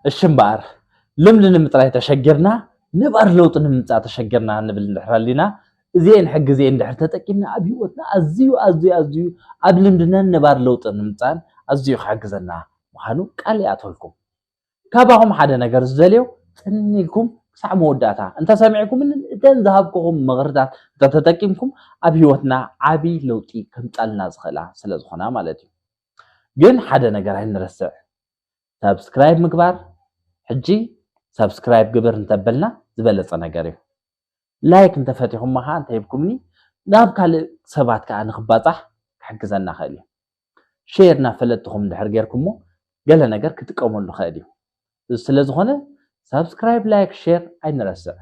እሺ እምበኣር፣ ልምዲ ንምጥራይ ተሸጊርና፣ ነባር ለውጢ ንምምጻእ ተሸጊርና ንብል እንድሕር ኣሊና፣ እዚኤን ሕጊ እዚኤን እንድሕር ተጠቂምና፣ ኣብ ህይወትና ኣዝዩ፣ ኣዝዩ፣ ኣዝዩ ኣብ ልምድናን ነባር ለውጢ ንምምጻእን ኣዝዩ ክሕግዘና ምዃኑ ቃል ይኣትወልኩም። ካባኹም ሓደ ነገር ዝደልዮ፣ ጽን ኢልኩም ክሳዕ መወዳእታ እንተሰሚዕኩምንን እተን ዝሃብኩኹም ምኽርታት እንተተጠቂምኩም፣ ኣብ ህይወትና ዓቢ ለውጢ ከምጻልና ዝኽእላ ስለ ዝኾና ማለት እዩ። ግን ሓደ ነገር ኣይንረስዕ። ሳብስክራይብ ምግባር፣ ሕጂ ሳብስክራይብ ግበር እንተበልና ዝበለጸ ነገር እዩ። ላይክ እንተፈቲኹማ ኸዓ እንተሂብኩምኒ፣ ናብ ካልእ ሰባት ከኣ ንኽባጻሕ ክሕግዘና ኽእል እዩ። ሼር ናብ ፈለጥትኹም እንድሕር ጌርኩሞ፣ ገለ ነገር ክጥቀመሉ ኽእል እዩ። እዚ ስለ ዝኾነ፣ ሳብስክራይብ፣ ላይክ፣ ሼር ኣይንረስዕ።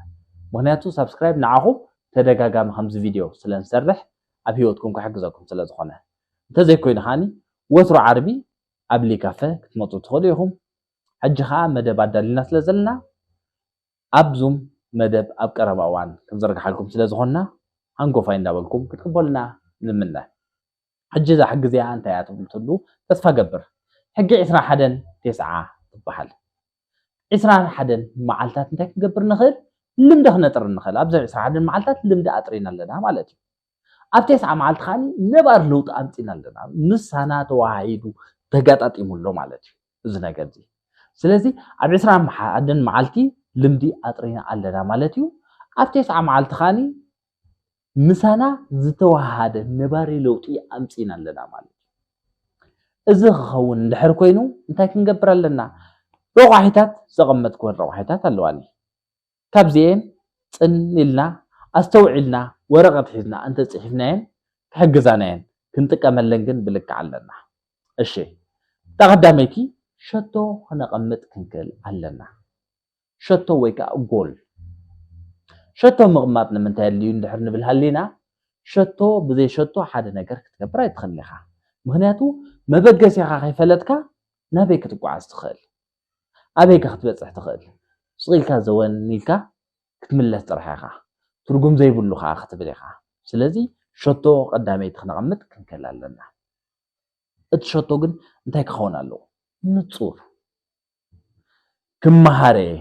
ምኽንያቱ ሳብስክራይብ ንዓኹም ተደጋጋሚ ከምዚ ቪድዮ ስለ ንሰርሕ፣ ኣብ ህይወትኩም ክሕግዘኩም ስለ ዝኾነ። እንተዘይኮይኑ ኸኣኒ፣ ወትሩ ዓርቢ ኣብ ሊካፈ ክትመጹ ትኽእሉ ኢኹም። ሕጂ ኸኣ መደብ ኣዳሊና ስለ ዘለና፣ ኣብ ዙም መደብ ኣብ ቀረባ እዋን ክንዝርግሓልኩም ስለ ዝኾንና፣ ሃንጎፋይ እንዳበልኩም ክትቅበሉና ንምነ። ሕጂ እዛ ሕጊ እዚኣ እንታይ እያ ትብሉ ትህሉ ተስፋ ገብር። ሕጊ ዕስራን ሓደን ተስዓ ትበሃል። ዕስራን ሓደን መዓልታት እንታይ ክንገብር ንኽእል? ልምዲ ክነጥሪ ንኽእል። ኣብዚ ዕስራን ሓደን መዓልታት ልምዲ ኣጥሪና ኣለና ማለት እዩ። ኣብ ተስዓ መዓልቲ ከኣ ነባር ለውጢ ኣምጺና ኣለና። ምሳና ተዋሃሂዱ ተጋጣጢሙ ኣሎ ማለት እዩ እዚ ነገር እዚ። ስለዚ ኣብ ዕስራን ሓደን መዓልቲ ልምዲ ኣጥሪና ኣለና ማለት እዩ። ኣብ ተስዓ መዓልቲ ከኣ ምሳና ዝተዋሃደ ነባሪ ለውጢ ኣምጺና ኣለና ማለት እዩ። እዚ ክኸውን እንድሕር ኮይኑ እንታይ ክንገብር ኣለና? ረቋሒታት ዘቐመጥክወን ረቋሒታት ኣለዋኒ። ካብዚኤን ጽን ኢልና፣ ኣስተውዒልና፣ ወረቐት ሒዝና እንተጽሒፍናየን ክሕግዛና እየን፣ ክንጥቀመለን ግን ብልክዕ ኣለና። እሺ፣ እታ ቀዳመይቲ ሸቶ ክነቐምጥ ክንክእል ኣለና። ሸቶ ወይ ከኣ ጎል። ሸቶ ምቕማጥ ንምንታይ ኣድልዩ እንድሕር ንብል ሃሊና፣ ሸቶ ብዘይ ሸቶ ሓደ ነገር ክትገብር ኣይትኽእልን ኢኻ። ምኽንያቱ መበገሲኻ ከይፈለጥካ ናበይ ክትጓዓዝ ትኽእል? ኣበይ ከ ክትበጽሕ ትኽእል? ስቕ ኢልካ ዘወን ኢልካ ክትምለስ ጥራሕ ኢኻ። ትርጉም ዘይብሉ ከኣ ክትብል ኢኻ። ስለዚ ሸቶ ቀዳመይቲ ክነቐምጥ ክንክእል ኣለና። እቲ ሸቶ ግን እንታይ ክኸውን ኣለዎ? ንጹር። ክመሃር እየ።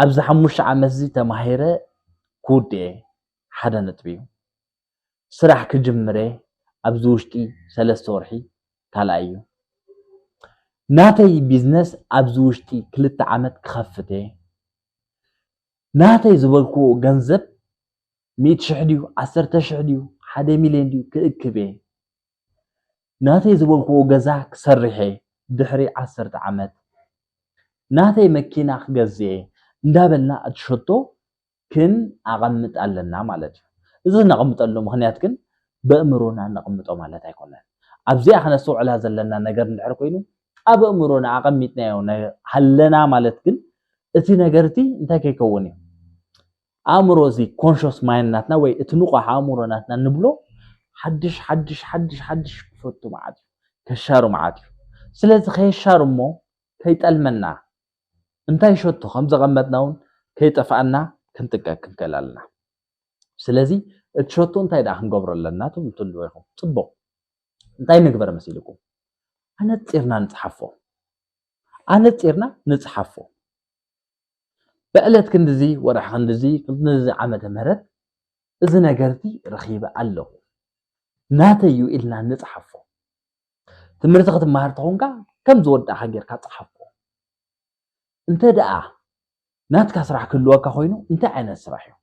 ኣብዚ ሓሙሽተ ዓመት እዚ ተማሂረ ክውድእ እየ። ሓደ ነጥቢ እዩ። ስራሕ ክጅምር እየ። ኣብዚ ውሽጢ ሰለስተ ወርሒ ካልኣይ እዩ። ናተይ ቢዝነስ ኣብዚ ውሽጢ ክልተ ዓመት ክኸፍት እየ። ናተይ ዝበልክዎ ገንዘብ ሚእቲ ሽሕ ድዩ፣ ዓሰርተ ሽሕ ድዩ፣ ሓደ ሚልዮን ድዩ ክእክብ እየ። ናተይ ዝበልክዎ ገዛ ክሰርሕ እየ ድሕሪ ዓሰርተ ዓመት። ናተይ መኪና ክገዝእ እየ እንዳበልና እቲ ሸቶ ክነቐምጥ ኣለና ማለት እዩ። እዚ ነቐምጠሉ ምኽንያት ግን በእምሮና ነቐምጦ ማለት ኣይኮነን። ኣብዚኣ ክነስተውዕላ ዘለና ነገር እንድሕር ኮይኑ ኣብ ኣእምሮና ኣቐሚጥናዮ ነ-፣ ሃለና ማለት ግን እቲ ነገር እቲ እንታይ ከይከውን እዩ? ኣእምሮ እዚ ኮንሽስ ማይንድ ናትና ወይ እቲ ንቑሕ ኣእምሮ ናትና ንብሎ ሓድሽ ሓድሽ ሓድሽ ሓድሽ ክፈቱ መዓት እዩ፣ ከሻሩ መዓት እዩ። ስለዚ ከየሻሩ እሞ ከይጠልመና እንታይ ሸቶ ከም ዘቐመጥና እውን ከይጠፍኣና ክንጥቀቅ ክንክእል ኣለና። ስለዚ እቲ ሸቶ እንታይ ደኣ ክንገብሮ ኣለና ትብሉ ትህልዎ ኢኹም። ጽቡቕ፣ እንታይ ንግበር መሲልኩም? ኣነጺርና ንጽሓፎ፣ ኣነጺርና ንጽሓፎ። ብዕለት ክንድዚ፣ ወርሒ ክንድዚ፣ ክንድዚ ዓመተ ምህረት እዚ ነገር እዚ ረኺበ ኣለኹ፣ ናተይ እዩ ኢልና ንጽሓፎ። ትምህርቲ ክትመሃር ተኾንካ ከም ዝወዳእኻ ጌርካ ጽሓፎ። እንተ ደኣ ናትካ ስራሕ ክህልወካ ኮይኑ እንታይ ዓይነት ስራሕ እዩ?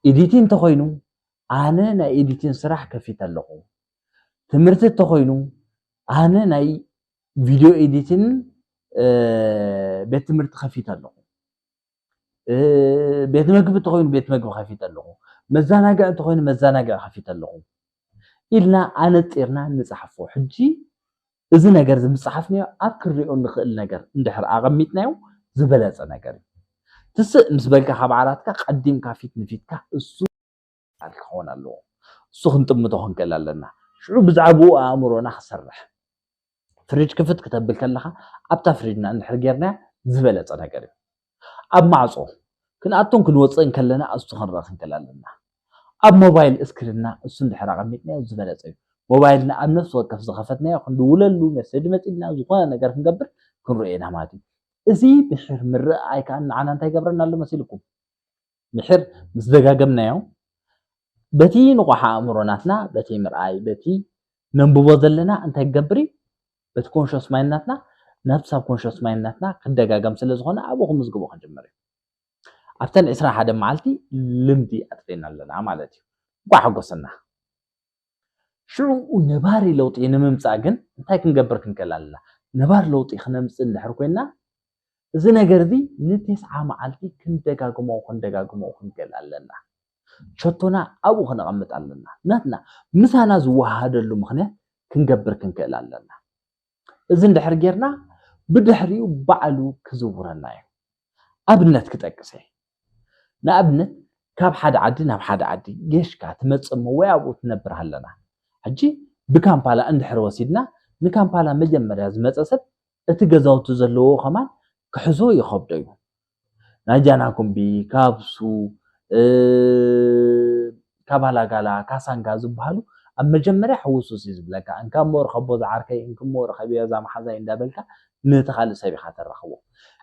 ኤዲቲን እንተኾይኑ ኣነ ናይ ኤዲቲን ስራሕ ከፊት ኣለኹ። ትምህርቲ እንተኾይኑ ኣነ ናይ ቪድዮ ኤዲቲን ቤት ትምህርቲ ከፊት ኣለኹ። ቤት መግቢ እንተኾይኑ ቤት መግቢ ከፊት ኣለኹ። መዘናግዒ እንተኾይኑ መዘናግዒ ከፊት ኣለኹ ኢልና ኣነጺርና ንጽሓፎ። ሕጂ እዚ ነገር እዚ ምስ ጸሓፍናዮ ኣብ ክንሪኦ እንኽእል ነገር እንድሕር ኣቐሚጥናዮ ዝበለጸ ነገር እዩ። ትስእ ምስ በልካ ካብ ዓራትካ ቀዲምካ ፊት ንፊትካ እሱ ክኸውን ኣለዎ። እሱ ክንጥምቶ ክንክእል ኣለና። ሽዑ ብዛዕባኡ ኣእምሮና ክሰርሕ። ፍሪጅ ክፍት ክተብል ከለኻ ኣብታ ፍሪጅና እንድሕር ጌርናያ ዝበለጸ ነገር እዩ። ኣብ ማዕጾ ክንኣቱን ክንወጽእን ከለና እሱ ክንርኢ ክንክእል ኣለና። ኣብ ሞባይል እስክሪንና እሱ እንድሕር ኣቐሚጥናዮ ዝበለጸ እዩ። ሞባይልና ኣብ ነፍሲ ወከፍ ዝኸፈትናዮ ክንድውለሉ፣ መሰጅ መፂልና፣ ዝኾነ ነገር ክንገብር ክንርኢ ኢና ማለት እዩ። እዚ ምሕር ምርኣይ ከዓ ንዓና እንታይ ይገብረና ኣሎ መሲልኩም? ምሕር ምስ ደጋገምናዮ፣ በቲ ንቑሕ ኣእምሮ ናትና፣ በቲ ምርኣይ፣ በቲ ነንብቦ ዘለና እንታይ ክገብር እዩ? በቲ ኮንሽስ ማይንድ ናትና ናብ ሳብ ኮንሽስ ማይንድ ናትና ክደጋገም ስለ ዝኾነ፣ ኣብኡ ክምዝግቦ ክንጅምር እዩ። ኣብተን ዕስራን ሓደን መዓልቲ ልምዲ ኣጥሪና ኣለና ማለት እዩ። እንኳዕ ሓጎሰና። ሽዑ ነባሪ ለውጢ ንምምፃእ ግን እንታይ ክንገብር ክንክእል ኣለና? ነባሪ ለውጢ ክነምፅእ እንድሕር ኮይና፣ እዚ ነገር እዚ ንተስዓ መዓልቲ ክንደጋግሞ ክንደጋግሞ ክንክእል ኣለና። ሸቶና ኣብኡ ክነቐምጥ ኣለና። ናትና ምሳና ዝወሃደሉ ምኽንያት ክንገብር ክንክእል ኣለና። እዚ እንድሕር ጌርና፣ ብድሕሪኡ ባዕሉ ክዝውረና እዩ። ኣብነት ክጠቅስ እየ። ንኣብነት፣ ካብ ሓደ ዓዲ ናብ ሓደ ዓዲ ጌሽካ ትመጽእ እሞ ወይ ኣብኡ ትነብር ኣለና። ሕጂ ብካምፓላ እንድሕር ወሲድና፣ ንካምፓላ መጀመርያ ዝመጸ ሰብ እቲ ገዛውቲ ዘለዎ ከማን ክሕዞ ይኸብዶ እዩ። ናይ ጃናኩምቢ፣ ካብሱ፣ እ፣ ካባላጋላ፣ ካሳንጋ ዝበሃሉ ኣብ መጀመርያ ሕውሱስ እዩ ዝብለካ። እንካ እሞ ርኸቦ ዝዓርከይ፣ እንካ እሞ ርኸብዮ እዛ መሓዛይ እንዳበልካ ነቲ ካልእ ሰብ ኢኻ ተራኽቦ።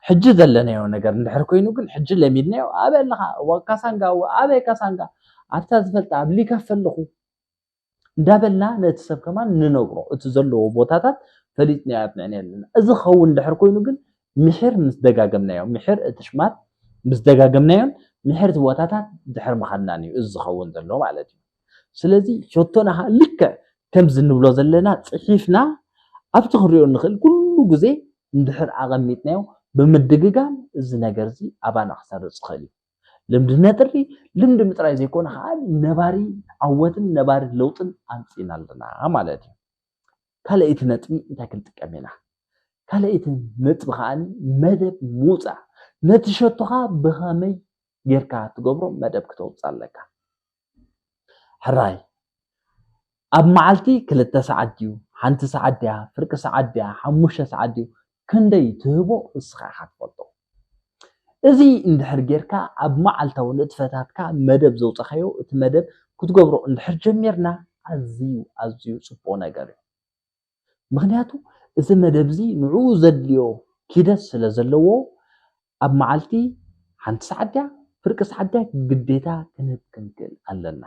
ሕጂ ዘለናዮ ነገር እንድሕር ኮይኑ ግን፣ ሕጂ ለሚድናዮ፣ ኣበይ ኣለኻ? ዋ፣ ካሳንጋ፣ ዋ፣ ኣበይ ካሳንጋ? ኣብታ ዝፈልጣ ኣብ ሊካፍ ኣለኹ እንዳበልና ነቲ ሰብ ከማን ንነግሮ። እቲ ዘለዎ ቦታታት ፈሊጥናዮ ኣጽኒዕናዮ ኣለና። እዚ ክኸውን እንድሕር ኮይኑ ግን፣ ምሒር ምስ ደጋገምናዮ፣ ምሒር እቲ ሽማት ምስ ደጋገምናዮን ምሒር እቲ ቦታታት ድሕር ምኻድናን እዩ እዚ ዝኸውን ዘሎ ማለት እዩ። ስለዚ ሸቶና ኸዓ ልክዕ ከምዚ ንብሎ ዘለና ጽሒፍና ኣብቲ ክንሪኦ እንኽእል ኩሉ ግዜ እንድሕር ኣቐሚጥናዮ ብምድግጋም እዚ ነገር እዚ ኣባና ክሰርጽ ይኽእል እዩ። ልምዲ ነጥሪ፣ ልምዲ ምጥራይ ዘይኮነ ኸዓ ነባሪ ዓወትን ነባሪ ለውጥን ኣምጺእና ኣለና ማለት እዩ። ካልኣይቲ ነጥቢ እንታይ ክንጥቀም ኢና? ካልኣይቲ ነጥቢ ኸዓ መደብ ምውጻእ። ነቲ ሸቶኻ ብኸመይ ጌርካ ትገብሮ መደብ ክተውጽእ ኣለካ። ሕራይ፣ ኣብ መዓልቲ ክልተ ሰዓት ድዩ፣ ሓንቲ ሰዓት ድያ፣ ፍርቂ ሰዓት ድያ፣ ሓሙሽተ ሰዓት ድዩ፣ ክንደይ ትህቦ እስኻ ኢኻ ትፈልጦ። እዚ እንድሕር ጌርካ ኣብ መዓልታዊ ንጥፈታትካ መደብ ዘውጻኻዮ፣ እቲ መደብ ክትገብሮ እንድሕር ጀሚርና ኣዝዩ፣ ኣዝዩ ጽቡቕ ነገር እዩ። ምኽንያቱ እዚ መደብ እዚ ንዕኡ ዘድልዮ ኪደት ስለ ዘለዎ ኣብ መዓልቲ ሓንቲ ሰዓት ድያ፣ ፍርቂ ሰዓት ድያ ግዴታ ክንህብ ክንክእል ኣለና።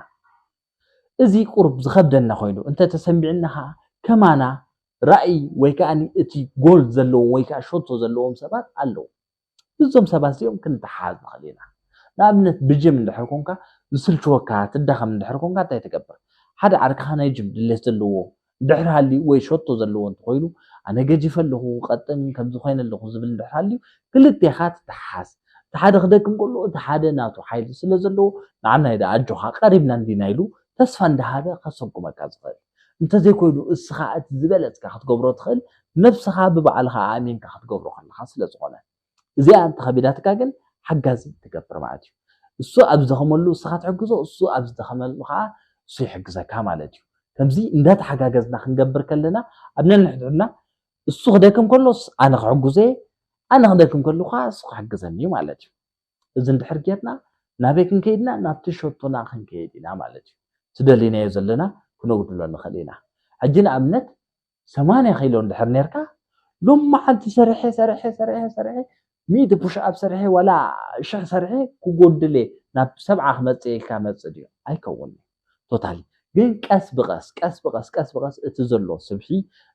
እዚ ቁሩብ ዝኸብደና ኮይኑ እንተ ተሰሚዕና ኸዓ ከማና ራእይ ወይ ከኣ እቲ ጎል ዘለዎም ወይ ከኣ ሸቶ ዘለዎም ሰባት ኣለዉ። ምስዞም ሰባት እዚኦም ክንተሓዝ ንኽእል ኢና። ንኣብነት ብጅም እንድሕር ኮንካ ዝስልችወካ ትዳኸም እንድሕር ኮንካ እንታይ ትገብር? ሓደ ዓርክኻ ናይ ጅም ድሌት ዘለዎ እንድሕር ሃልዩ ወይ ሸቶ ዘለዎ እንተኾይኑ ኣነ ገጂፈ ኣለኹ ቀጥን ከምዚ ኮይነ ኣለኹ ዝብል እንድሕር ሃልዩ ክልቴኻ ትተሓዝ። እቲ ሓደ ክደክም ከሎ እቲ ሓደ ናቱ ሓይሊ ስለ ዘለዎ ንዓናይ ደኣ ኣጆኻ ቀሪብና እንዲና ኢሉ ተስፋ እንዳሃበ ከሰጉመካ ዝኽእል። እንተዘይኮይኑ እስኻ እቲ ዝበለጽካ ክትገብሮ ትኽእል ነብስኻ ብባዕልኻ ኣእሚንካ ክትገብሮ ከለኻ ስለ ዝኾነ። እዚኣ እንተኸቢዳትካ ግን ሓጋዚ ትገብር ማለት እዩ። እሱ ኣብ ዝደኸመሉ እስኻ ትሕግዞ፣ እሱ ኣብ ዝደኸመሉ ከዓ እሱ ይሕግዘካ ማለት እዩ። ከምዚ እንዳተሓጋገዝና ክንገብር ከለና ኣብ ነንሕድሕድና እሱ ክደክም ከሎስ ኣነ ክሕግዞ እየ፣ ኣነ ክደክም ከሉ ከዓ እሱ ክሕግዘኒ እዩ ማለት እዩ። እዚ እንድሕር ጌርና ናበይ ክንከይድና? ናብቲ ሸቶና ክንከይድ ኢና ማለት እዩ። ትደሊናዮ ዘለና ክነጉድሎ ንኽእል ኢና። ሕጂ ንኣብነት ሰማንያ ኪሎ እንድሕር ኔርካ ሎም መዓልቲ ሰርሐ ሰርሐ ሰርሐ ሰርሐ ሚእቲ ፑሽ ኣፕ ሰርሐ ዋላ ሽሕ ሰርሐ ክጎድል እየ ናብ ሰብዓ ክመጽእ ኢልካ መጽእ ድዩ? ኣይከውን። ቶታሊ ግን ቀስ ብቐስ ቀስ ብቐስ ቀስ ብቐስ እቲ ዘሎ ስብሒ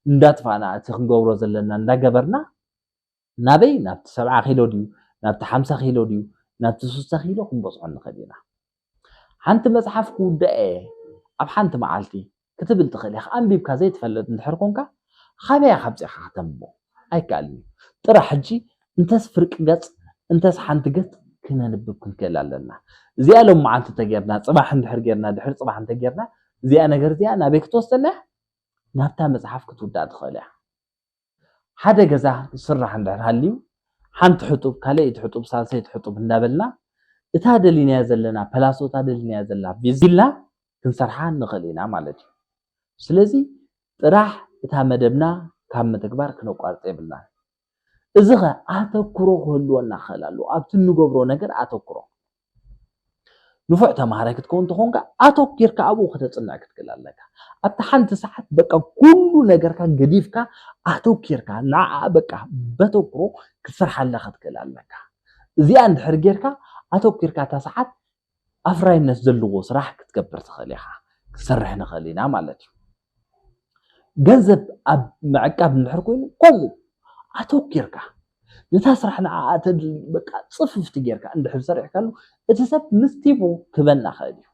እንዳጥፋእና እቲ ክንገብሮ ዘለና እንዳገበርና ናበይ ናብቲ ሰብዓ ኪሎ ድዩ ናብቲ ሓምሳ ኪሎ ድዩ ናብቲ ሱሳ ኪሎ ክንበጽሖ ንኽእል ኢና። ሓንቲ መጽሓፍ ክውዳእ እየ ኣብ ሓንቲ መዓልቲ ክትብል ትኽእል ኢኻ። ኣንቢብካ ዘይትፈልጥ እንድሕር ኮንካ ካበይ ኢኻ ኣምጺእካ ከተንብቦ? ኣይከኣልን እዩ። ጥራሕ ሕጂ እንተስ ፍርቂ ገጽ እንተስ ሓንቲ ገጽ ክነንብብ ክንክእል ኣለና። እዚኣ ሎም መዓልቲ እንተጌርና ጽባሕ እንድሕር ጌርና ድሕሪ ጽባሕ እንተጌርና እዚኣ ነገር እዚኣ ናበይ ክትወስደና እያ? ናብታ መጽሓፍ ክትውዳእ ትኽእል እያ። ሓደ ገዛ ዝስራሕ እንድሕር ሃልዩ ሓንቲ ሕጡብ ካልኣይቲ ሕጡብ ሳልሰይቲ ሕጡብ እንዳበልና እታ ደሊናያ ዘለና ፐላሶ እታ ደሊናያ ዘላ ቪላ ክንሰርሓ ንኽእል ኢና ማለት እዩ። ስለዚ ጥራሕ እታ መደብና ካብ ምትግባር ክነቋርጽ የብልና። እዚ ኸ ኣተኩሮ ክህልወና ክኽእል ኣለዎ ኣብቲ እንገብሮ ነገር ኣተኩሮ። ንፉዕ ተምሃራይ ክትከውን ተኾንካ ኣተኪርካ ኣብኡ ከተፅንዕ ክትክእል ኣለካ። ኣብቲ ሓንቲ ሰዓት በቃ ኩሉ ነገርካ ገዲፍካ ኣተኪርካ ንዓ በቃ በተክሮ ክትሰርሓላ ክትክእል ኣለካ። እዚኣ እንድሕር ጌርካ ኣተኪርካ እታ ሰዓት ኣፍራይነት ዘለዎ ስራሕ ክትገብር ትኽእል ኢኻ። ክሰርሕ ንኽእል ኢና ማለት እዩ። ገንዘብ ኣብ ምዕቃብ እንድሕር ኮይኑ ከምኡ ኣተኪርካ ነታ ስራሕ ንዓኣ ተድሊ በቃ ፅፍፍቲ ጌርካ እንድሕር ሰሪሕካሉ እቲ ሰብ ምስ ቲፑ ክበና ኽእል እዩ።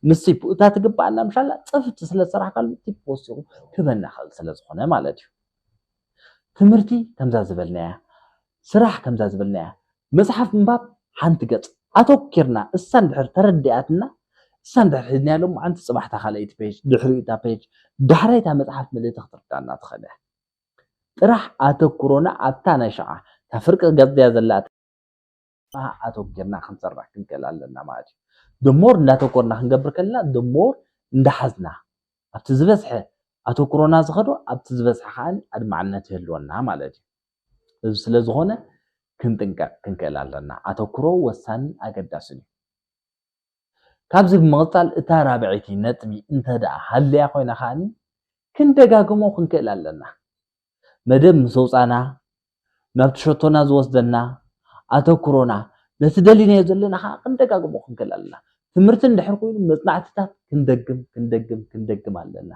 ምስ ቲፑ እታ ትግባኣና ምሻላ ፅፍፍቲ ስለ ዝሰራሕካሉ ቲፕ ወሲኹ ክበና ኽእል ስለ ዝኾነ ማለት እዩ። ትምህርቲ ከምዛ ዝበልናያ፣ ስራሕ ከምዛ ዝበልናያ፣ መፅሓፍ ምንባብ ሓንቲ ገፅ ኣተኪርና እሳ እንድሕር ተረዲኣትና እሳ እንድሕር ሒዝናያ ሎማዓንቲ ፅባሕታ ካልኣይቲ ፔጅ ድሕሪኡ እታ ፔጅ ዳሕራይ እታ መፅሓፍ ምልእቲ ክትርዳና ትኽእል እያ። ጥራሕ ኣተኩሮና ኣብታ ናይ ሸዓ እታ ፍርቂ ገፅ እያ ዘላ ኣተኩርና ክንሰርሕ ክንክእል ኣለና ማለት እዩ። ደሞር እንዳተኮርና ክንገብር ከለና ደሞር እንዳሓዝና ኣብቲ ዝበዝሐ ኣተኩሮና ዝኸዶ ኣብቲ ዝበዝሐ ከዓ ኣድማዕነት ይህልወና ማለት እዩ። እዚ ስለ ዝኾነ ክንጥንቀቕ ክንክእል ኣለና። ኣተኩሮ ወሳንን ኣገዳስን እዩ። ካብዚ ብምቕፃል እታ ራብዐይቲ ነጥቢ እንተ ደኣ ሃልያ ኮይና ከዓኒ ክንደጋግሞ ክንክእል ኣለና። መደብ ምስ ኣውፃና ናብቲ ሸቶና ዝወስደና ኣተኩሮና ነቲ ደሊናዮ ዘለና ከዓ ክንደጋግሞ ክንክእል ኣለና። ትምህርቲ እንድሕር ኮይኑ መፅናዕትታት ክንደግም ክንደግም ክንደግም ኣለና።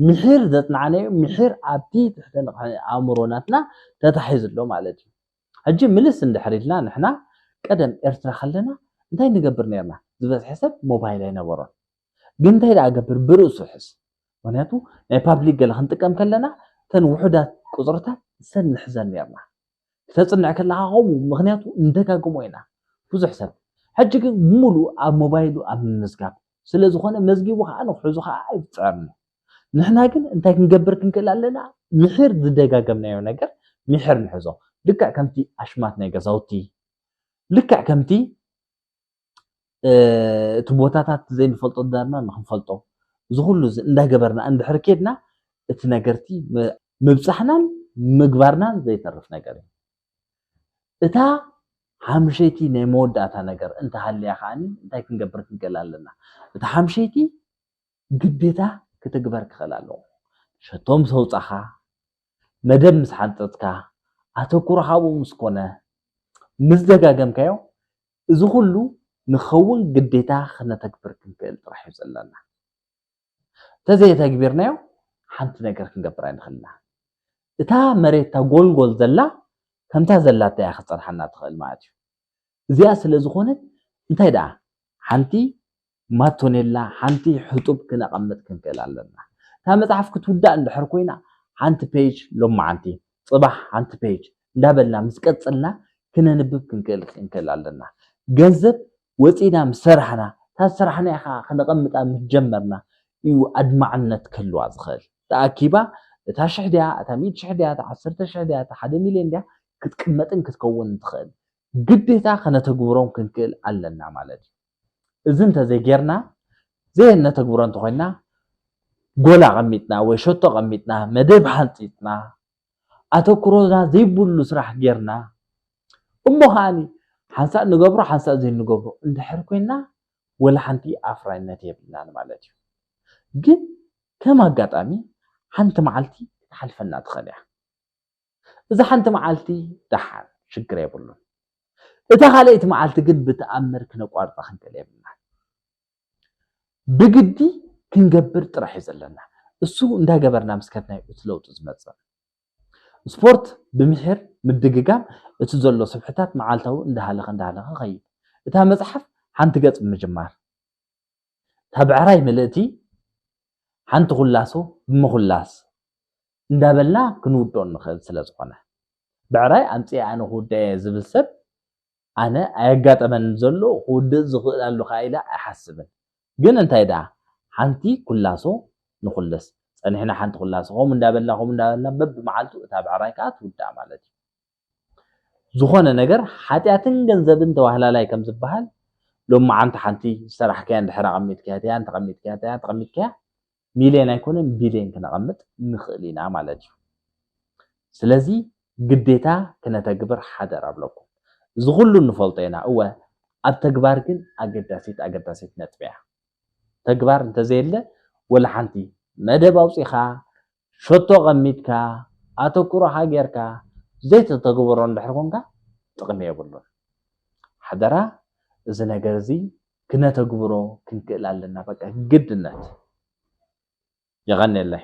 ምሒር ዘፅናዕናዮ ምሒር ኣብቲ ትሕተ ንቕሒ ኣእምሮ ናትና ተታሒዙ ኣሎ ማለት እዩ። ሕጂ ምልስ እንድሕር ኢልና ንሕና ቀደም ኤርትራ ከለና እንታይ ንገብር ነርና? ዝበዝሐ ሰብ ሞባይል ኣይነበሮን። ግን እንታይ ደኣ ገብር ብርእሱ ሕዝ። ምክንያቱ ናይ ፓብሊክ ገለ ክንጥቀም ከለና እተን ውሑዳት ቁፅርታት ሰን ንሕዘን ነርና። ክተፅንዕ ከለካ ከምኡ ምክንያቱ እንደጋግሞ ኢና ብዙሕ ሰብ። ሕጂ ግን ሙሉእ ኣብ ሞባይሉ ኣብ ምምዝጋብ ስለ ዝኾነ መዝጊቡ ከዓ ንክሕዙ ከዓ ኣይፅዕርን። ንሕና ግን እንታይ ክንገብር ክንክእል ኣለና? ምሒር ዝደጋገምናዮ ነገር ምሒር ንሕዞ። ልክዕ ከምቲ ኣሽማት ናይ ገዛውቲ፣ ልክዕ ከምቲ እቲ ቦታታት ዘይንፈልጦ ዳርና ንክንፈልጦ፣ እዚ ኩሉ እዚ እንዳገበርና እንድሕር ኬድና እቲ ነገርቲ ምብፃሕናን ምግባርናን ዘይተርፍ ነገር እዩ። እታ ሓምሸይቲ ናይ መወዳእታ ነገር እንተሃልያ ከዓኒ እንታይ ክንገብር ክንክእል ኣለና? እታ ሓምሸይቲ ግዴታ ክትግበር ክኽእል ኣለዎ። ሸቶ ምስ ኣውፃኻ፣ መደብ ምስ ሓንፀፅካ፣ ኣተኩሮ ካብኡ ምስ ኮነ፣ ምስ ደጋገምካዮ፣ እዚ ኩሉ ንኸውን ግዴታ ክነተግብር ክንክእል ጥራሕ እዩ ዘለና። እንተዘየተግቢርናዮ ሓንቲ ነገር ክንገብር ኣይንኽእልና። እታ መሬት እታ ጎልጎል ዘላ ከምታ ዘላታ እያ ክፀንሓና ትኽእል ማለት እዩ። እዚኣ ስለ ዝኾነት እንታይ ደኣ ሓንቲ ማቶኔላ ሓንቲ ሕጡብ ክነቐምጥ ክንክእል ኣለና። እታ መፅሓፍ ክትውዳእ እንድሕር ኮይና ሓንቲ ፔጅ ሎማዓንቲ፣ ፅባሕ ሓንቲ ፔጅ እንዳበልና ምስ ቀፅልና ክነንብብ ክንክእል ክንክእል ኣለና። ገንዘብ ወፂና ምስ ሰራሕና እታ ዝሰራሕናያ ከዓ ክነቐምጣ ምስ ጀመርና እዩ ኣድማዕነት ክህልዋ ዝኽእል። ተኣኪባ እታ ሽሕ ድያ እታ ሚእቲ ሽሕ ድያ እታ ዓሰርተ ሽሕ ድያ እታ ሓደ ሚልዮን ድያ ክትቅመጥን ክትከውን ትኽእል። ግዴታ ከነተግብሮም ክንክእል ኣለና ማለት እዩ። እዚ እንተዘይጌርና፣ ዘየነተግብሮ እንተኾይንና፣ ጎል ኣቐሚጥና ወይ ሸቶ ኣቐሚጥና፣ መደብ ሓንፂፅና፣ ኣተኩሮና ዘይብሉ ስራሕ ጌርና፣ እሞ ከዓኒ ሓንሳእ ንገብሮ ሓንሳእ ዘይንገብሮ እንድሕር ኮይንና፣ ወላ ሓንቲ ኣፍራይነት የብልናን ማለት እዩ። ግን ከም ኣጋጣሚ ሓንቲ መዓልቲ ክትሓልፈና ትኽእል እያ። እዛ ሓንቲ መዓልቲ ደሓን ሽግር የብሉን። እታ ካልኣይቲ መዓልቲ ግን ብተኣምር ክነቋርፃ ክንክእል የብልናን። ብግዲ ክንገብር ጥራሕ እዩ ዘለና። እሱ እንዳገበርና ምስ ከድናዩ እቲ ለውጢ ዝመፅእ። ስፖርት ብምሒር ምድግጋም እቲ ዘሎ ስብሕታት መዓልታዊ እንዳሃለኸ እንዳሃለኸ ኸይድ። እታ መፅሓፍ ሓንቲ ገፅ ብምጅማር እታ ብዕራይ ምልእቲ ሓንቲ ኩላሶ ብምኹላስ እንዳበልና ክንውድኦ ንኽእል ስለ ዝኾነ። ብዕራይ ኣምፅኤ ኣነ ክውድኦ እየ ዝብል ሰብ ኣነ ኣየጋጠመን ዘሎ ክውድእ ዝኽእል ኣሎ ከዓ ኢለ ኣይሓስብን። ግን እንታይ ደኣ ሓንቲ ኩላሶ ንኹልስ ፀኒሕና ሓንቲ ኩላሶ ከምኡ እንዳበልና ከምኡ እንዳበልና በብመዓልቱ እታ ብዕራይ ከዓ ትውዳእ ማለት እዩ። ዝኾነ ነገር ሓጢኣትን ገንዘብን ተዋህላላይ ከም ዝበሃል ሎማዓንቲ ሓንቲ ዝሰራሕካያ እንድሕር ኣቐሚጥካያ እቲኣ እንተቐሚጥካያ እቲኣ እንተቐሚጥካያ ሚልዮን ኣይኮነን ቢልዮን ክነቐምጥ ንኽእል ኢና ማለት እዩ። ስለዚ ግዴታ ክነተግብር ሓደራ እብለኩም። እዚ ኩሉ ንፈልጦ ኢና እወ ኣብ ተግባር ግን ኣገዳሲት ኣገዳሲት ነጥቢ እያ። ተግባር እንተዘየለ ወላ ሓንቲ መደብ ኣውፂኻ ሸቶ ቀሚጥካ ኣተኩሮኻ ጌርካ ዘይተተግብሮ እንድሕር ኮንካ ጥቕሚ የብሉን። ሓደራ እዚ ነገር እዚ ክነተግብሮ ክንክእል ኣለና። በቃ ግድነት። የቐንየለይ።